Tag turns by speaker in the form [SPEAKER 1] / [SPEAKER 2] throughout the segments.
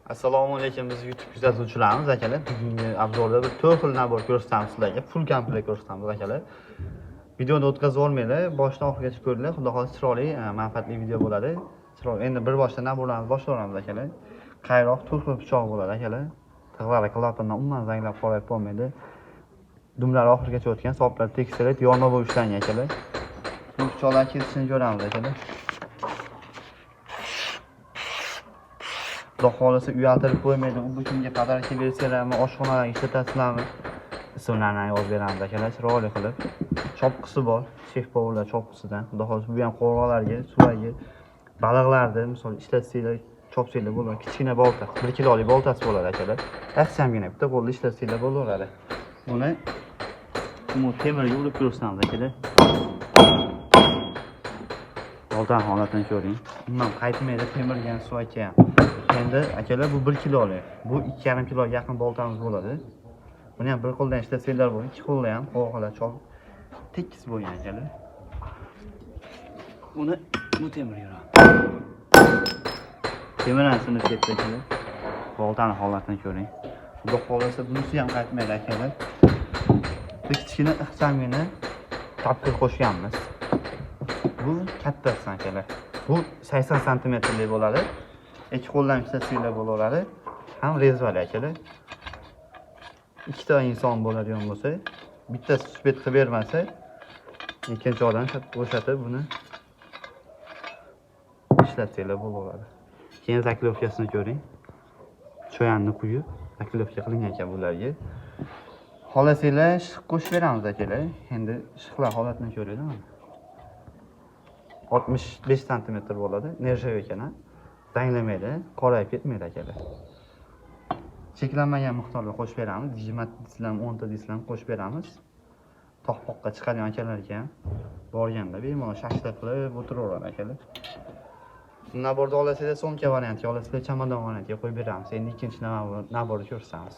[SPEAKER 1] Assalomu alaykum biz YouTube kuzatuvchilarimiz akalar. Bugungi obzorda bir 4 xil nabor ko'rsatamiz sizlarga. Full komplekt ko'rsatamiz akalar. Videoni o'tkazib olmanglar, boshidan oxirigacha ko'ringlar. Xudo xohlasa chiroyli, manfaatli video bo'ladi. Chiroyli. Endi bir boshdan naborlarni boshlayveramiz akalar. Qayroq 4 xil pichoq bo'ladi akalar. Tig'lari klapandan umuman zanglab qorayib qolmaydi. Dumlari oxirigacha o'tgan, soplari tekislanib, yorma bo'lib ishlangan akalar. Bu pichoqlar kesishini ko'ramiz akalar. Xudo xohlasa uyaltirib qo'ymaydi. U kimga podarka bersanglarmi, oshxonalarga ishlatasizlarmi? Ismlarini yozib beramiz akalar, chiroyli qilib. Chopqisi bor, shef povurlar chopqisidan. Xudo xohlasa bu ham qo'rg'onlarga, suvlarga, baliqlarni misol ishlatsanglar, chopsanglar bo'ladi. Kichkina bolta, 1 kilolik boltasi bo'ladi akalar. Ixchamgina bitta qo'lda ishlatsanglar bo'laveradi. Buni bu temirga urib ko'rsatamiz akalar. Boltani holatini ko'ring. Umuman qaytmaydi temirga ham, suvakka ham. Endi akalar bu 1 kilolik, bu 2,5 kiloga yaqin boltamiz bo'ladi. Buni ham bir qo'ldan ishlatsanglar bo'ladi, ikki qo'lda ham qo'rg'onlar chop tekis bo'lgan akalar. Buni bu temirga uramiz. Temir ham sinib ketdi akalar. Boltani holatini ko'ring. Xudo xohlasa bunisi ham qaytmaydi akalar. Bir kichkina ixchamgina tapkir qo'shganmiz. Bu kattasi akalar. Bu 80 santimetrlik bo'ladi. Ikki qo'ldan ishlatsanglar bo'laveradi. Ham rezvali akalar. Ikkita inson bo'ladigan bo'lsa, bittasi suhbat qilib bermasa, ikkinchi odam bo'shatib buni ishlatsanglar bo'laveradi. Keyin zaklovkasini ko'ring. Choyanni quyib, zaklovka qilingan ekan bularga. Xohlasanglar shiq qo'shib beramiz akalar. Endi shiqlar holatini ko'ringlar mana. 65 santimetr bo'ladi. Nerjaveyka, zanglamaydi, qorayib ketmaydi akalar. Cheklanmagan miqdorda qo'shib beramiz. 20 dislam, 10 ta dislam qo'shib beramiz. Tog'-poqqa chiqadigan akalarga ham borganda bemalol shashlik qilib o'tiraveradi akalar. Naborda olasizlar somka variantiga, olasizlar chamadon variantiga qo'yib beramiz. Endi ikkinchi naborni ko'rsatamiz.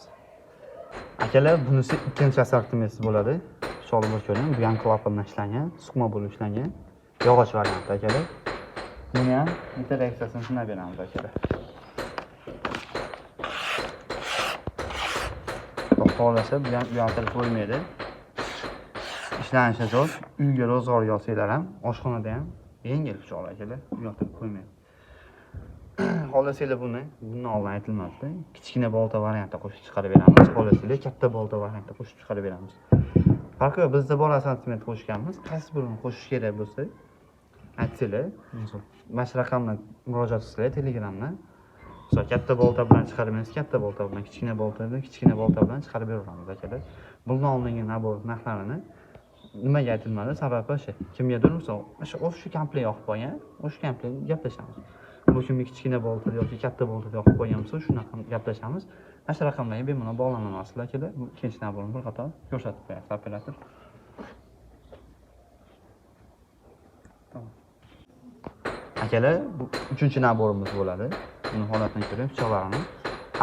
[SPEAKER 1] Akalar, bunisi ikkinchi assortimenti bo'ladi. Pichoqni bir ko'ring, bu ham klapandan ishlangan, suqma bo'lib ishlangan. Yog'och varianti akalar. Buni ham interaksiyasini sinab beramiz akalar. Xudo xohlasa bu ham uyaltirib qo'ymaydi. Ishlanishi zo'r. Uyga ro'zg'orga olsanglar ham, oshxonada ham yengil pichoq akalar, uyaltirib qo'ymaydi. Xohlasanglar buni, bundan oldin aytilmasdi. Kichkina bolta variantda qo'shib chiqarib beramiz. Xohlasanglar katta bolta variantda qo'shib chiqarib beramiz. Farqi yo'q, bizda bor assortiment qo'shganmiz. Qaysi birini qo'shish kerak bo'lsa, aytsanglar, misol, mana shu raqamdan murojaat qilsanglar Telegramdan. Misol katta bolta bilan chiqarib beramiz, katta bolta bilan, kichkina bolta bilan, kichkina bolta bilan chiqarib beraveramiz akalar. Bundan oldingi nabor narxlarini nimaga aytilmadi? Sababi o'sha. Kimgadir misol, o'sha shu komplekt yoqib qolgan, o'sha komplekt gaplashamiz. Bu kimga kichkina bolta yoki katta bolta yoqib qolgan bo'lsa, shunaqa gaplashamiz. Mana shu raqamlarga bemalol bog'lana olasizlar akalar. Bu ikkinchi naborni bir qator ko'rsatib qo'yapti operator. Tamam. Akalar, bu uchinchi naborimiz bo'ladi. Buni holatini ko'ring, pichoqlarini.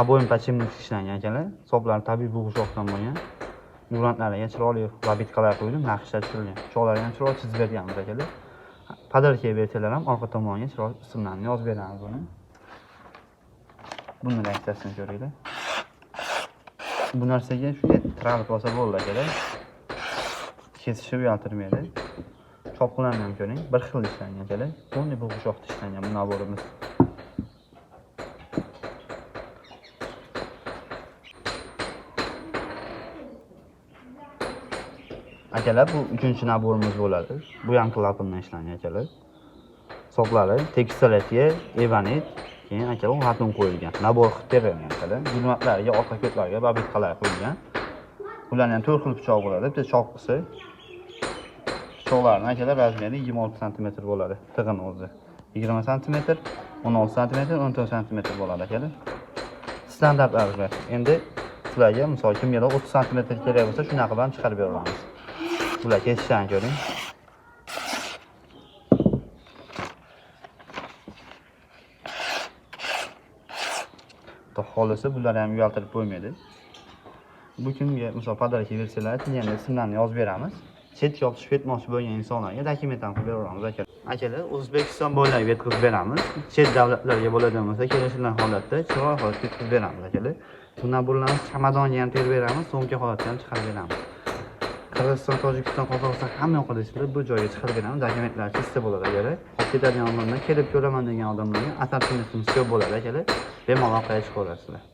[SPEAKER 1] Обоим подшипник ishlangan akalar. Soplari tabiiy bo'g'ishoqdan bo'lgan. Yurantlariga chiroyli labitkalar qo'yilib, naqshlar tushirilgan. Pichoqlarga ham chiroyli chizib berganmiz akalar. Podarka bersalar ham orqa tomoniga chiroyli ismlarni yozib beramiz buni. Buni reaksiyasini ko'ringlar. Bu narsaga shunday tiralib olsa bo'ldi akalar. Kesishi uyaltirmaydi. Chopqilarni ham ko'ring, bir xil ishlangan akalar. Полный bo'g'ishoqda ishlangan bu naborimiz. Akalar, bu uchinchi naborimiz bo'ladi. Bu ham klapandan ishlangan akalar. Soplari tekistalatiga ebanit, keyin akalar xatun qo'yilgan. Nabor qilib berilgan akalar. Gulmatlariga, orqa ko'tlariga babitkalar qo'yilgan. Ularning ham 4 xil pichoq bo'ladi. Bitta chopqisi. Pichoqlarning akalar razmeri 26 santimetr bo'ladi. Tig'ini o'zi 20 santimetr, 16 santimetr, 14 santimetr bo'ladi akalar. Standart razmer. Endi sizlarga misol kimgadir 30 santimetr kerak bo'lsa, shunaqa qilib ham chiqarib beraveramiz. Bular kesishlarni ko'ring. Xudo xohlasa bular ham uyaltirib qo'ymaydi. Bu kimga misol podarka bersalar, aytilganda ismlarini yozib beramiz. Chetga olib tushib ketmoqchi bo'lgan insonlarga dokument ham qilib beraveramiz, aka. Akalar, O'zbekiston bo'ylab yetkazib beramiz. Chet davlatlarga bo'ladigan bo'lsa, kelishilgan holatda chiroyli holatda yetkazib beramiz, akalar. Bundan bo'lamiz, chamadonga ham terib beramiz, sumka holatda ham chiqarib beramiz. Qirg'iziston, Tojikiston, Qozog'iston, hamma yoqqa desanglar, bu joyga chiqarib beramiz. Dokumentlar чисто bo'ladi, akalar. Olib ketadigan odamlar, kelib ko'raman degan odamlarga assortimentimiz ko'p bo'ladi, akalar. Bemalol aloqaga chiqaverasizlar.